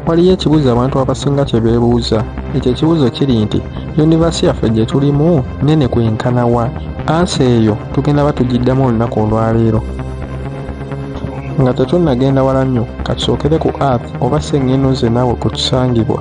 Waliyo ekibuuzo abantu abasinga kye beebuuza. Ekyo ekibuuzo kiri nti, universe yaffe gye tulimu nnene kwenkana wa? Answer eyo tugenda ba tugiddamu olunaku olwaleero. Nga tetunnagenda wala nnyo, katusookere ku Earth oba sseŋŋendo nze naawe kwe tusangibwa.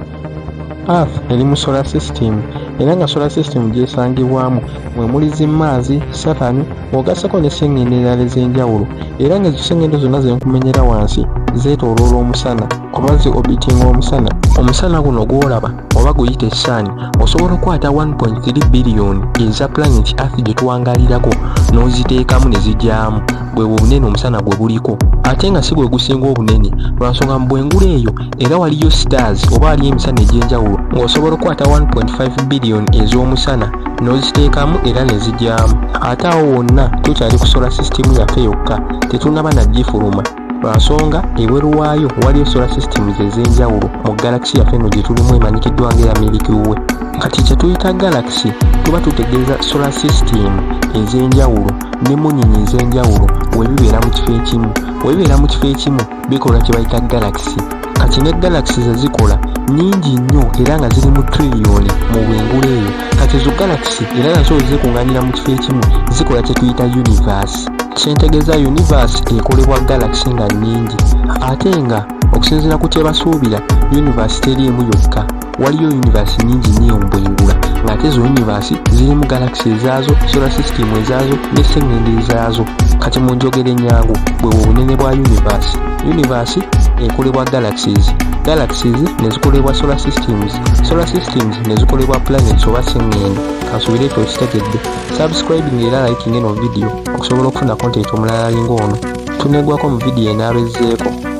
Earth eri mu solar system era nga solar system gy'esangibwamu mwe muli zi Mars, Saturn ng'ogasseko ne sseŋŋendo endala ez'enjawulo era ng'ezo sseŋŋendo zonna ze nkumenyera wansi zeetooloola omusana oba zi orbitinga omusana. Omusana guno gw'olaba oba guyite sun osobola okukwata 1.3 biliyoni eza planet Earth gye tuwangaalirako n'oziteekamu ne zigyamu. Bwebwo obunene omusana gwe buliko, ate nga si gwe gusinga obunene lwa nsonga mu bwengula eyo era waliyo stars oba waliyo emisana egy'enjawulo ng'osobola okukwata 1.5 biliyoni ez'omusana n'oziteekamu era ne zigyamu. Ate awo wonna tukyali ku solar system yaffe yokka, tetunnaba na gifuluma lwa nsonga ebweru waayo waliyo solar systems ez'enjawulo mu galaxy yaffe eno gye tulimu emanyikiddwa ng'eya Milky Way. Kati kye tuyita galaxy tuba tutegeeza solar system ez'enjawulo n'emmunyeenye ez'enjawulo we bibeera mu kifo ekimu. We bibeera mu kifo ekimu bikola kye bayita galaxy. Kati ne galaxy ze zikola nnyingi nnyo era nga ziri mu triliyoni mu bwengula eyo. Kati ezo galaxy era nazo we zeekuŋŋaanira mu kifo ekimu zikola kye tuyita universe. Kye ntegeeza universe ekolebwa galaxy nga nnyingi, ate nga okusinziira ku kye basuubira universe teriimu yokka, waliyo universe nnyingi nnyo mu bwengula, ng'ate ezo universe zirimu galaxy ezaazo, solar system ezaazo ne sseŋŋendo ezaazo. Kati mu njogera ennyangu bwebwo obunene bwa universe. Universe ekolebwa galaxies, galaxies ne zikolebwa solar systems, solar systems ne zikolebwa planets oba sseŋŋendo. Kansuubire ekyo okitegedde. Subscribing era liking eno video okusobola okufuna content omulala alinga ono. Tuneggwako mu vidiyo enaaba ezzeeko.